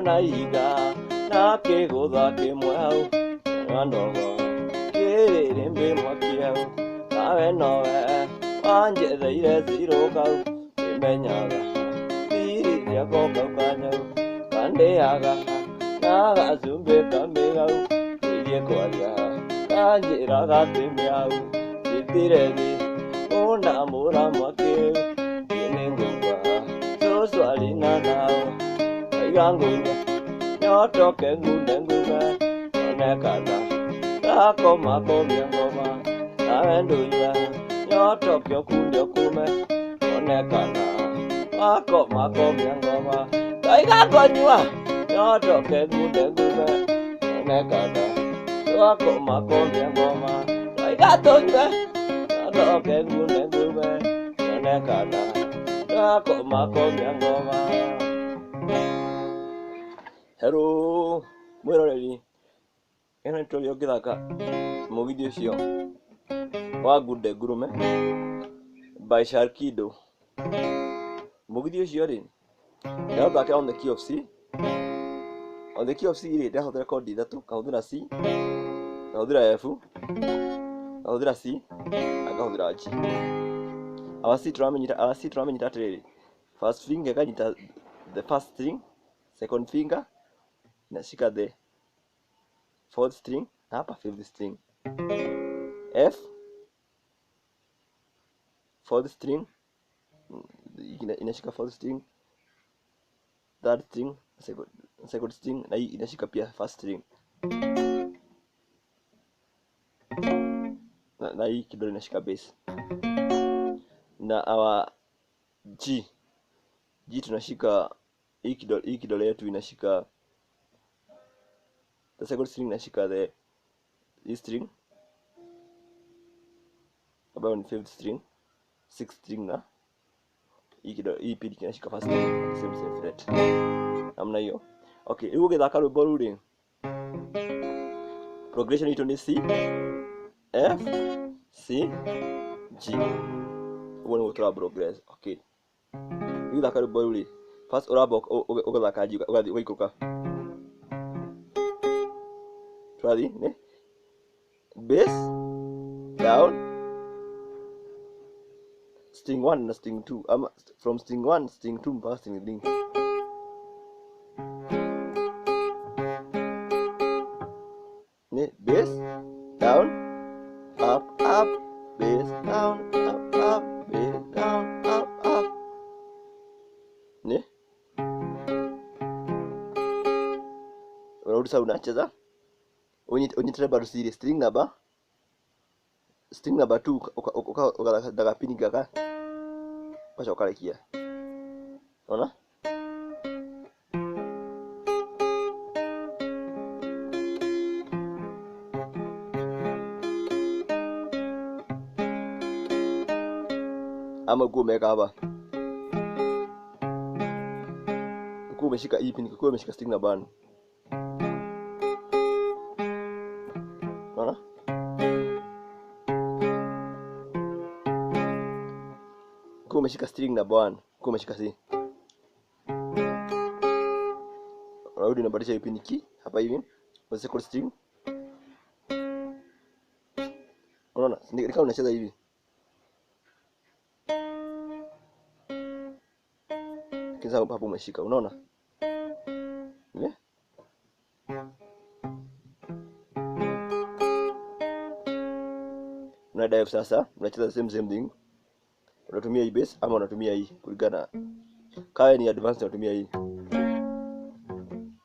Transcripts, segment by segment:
na iga na kĩgũtha kĩmwe hau na ndogo kĩrĩrĩmbĩ mwaki hau nawe nowe wanjetheire ziro kau kĩmenyaga thiri ciakwa kau kanyau kandĩaga na gacumbĩ kamĩgau kĩthiĩ kwaria kanjĩraga atĩ mĩau njĩtire thĩ ũndamũra mwaki nĩngũkua cũcũ arĩ na thao ndaiga ngũnyua nyotoke ngune ngume onekana ndakomakomia ngoma nawe ndũnyue nyotoke ũkunde ũkume onekana wakomakomia ngoma ndaiga ngũnyua nyotoke ngunde ngume onekana wakomakomia ngoma ndaiga tũnyue nyotoke ngunde ngume onekana wakomakomia ngoma. Hello mwĩroreri, ĩno nĩ tũrĩa ũngĩthaka mũgithi ũcio wa Ngunde Ngurume by Sharkido. Mũgithi ũcio rĩ, ndĩraũthakĩra on the key of C. On the key of C rĩ, ndĩrahũthĩra kondi ithatũ, ngahũthĩra C, ngahũthĩra F, ngahũthĩra C na ngahũthĩra G. Our C tũramenyita atĩrĩrĩ, first finger ĩkanyita the first string, second finger inashika the fourth string na hapa fifth string. F fourth string inashika fourth string, third string, second string na hii inashika pia first string. Na hii kidole inashika bass. Na our G, G tunashika hii kidole yetu inashika the second string, inashika the E string ambayo ni fifth string, sixth string na hii pili kinashika first string, same fret. Namna hiyo. Okay, rĩu ũgĩthaka rwĩmbo rũu rĩ, progression itũ nĩ C, F, C, G. Ũguo nĩguo tũra progress. Okay. Rĩu thaka rwĩmbo rũu rĩ, first ũramba ũgathaka G, ũgathiĩ ũgaikũrũka. Tũrathiĩ nĩ bass down string 1 na string 2, ama from string 1 string 2 mpaka string 3. Ni bass down up up bass down up up bass down up up. Ni unarudi sasa unacheza unyitire bado siri string number 2 ukathaka pini gaka ugacoka ũkarekia. Ona ama ukiwa umeweka hapa, ukiwa umeshika hii pini, ukiwa umeshika string number 1. Unaona? Ukiwa umeshika string number 1, ukiwa umeshika C. Unarudi unabadilisha hii pini key hapa hivi, kwa second string. Unaona? Ni kama unacheza hivi. Kisa hapo umeshika, unaona? Yeah. Una dive sasa, unacheza same thing. Unatumia hii bass ama unatumia hii kulingana. Kama ni advanced unatumia hii.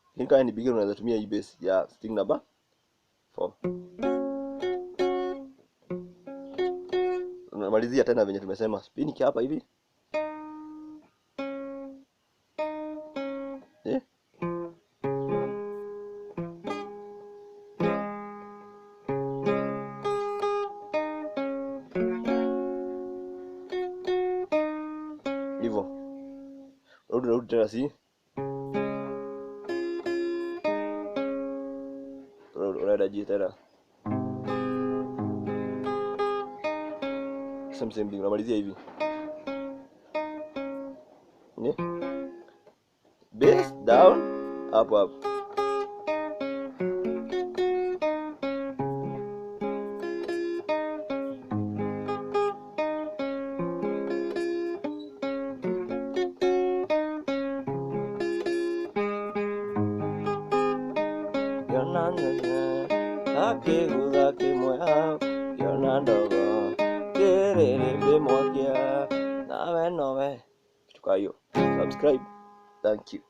Lakini kama ni beginner unaweza tumia hii bass ya string number 4. Unamalizia tena venye tumesema, spin hapa hivi. Eh? Hivyo. Rudi tena C. Unaenda G tena. Same thing, unamalizia hivi. Ni bass down Hapo hapo. Kiona nene akĩgũtha kĩmwe hau, kĩona ndogo kĩrĩrĩmbĩ mwakia nawe nowe. Kitu kaa hiyo. Subscribe. Thank you.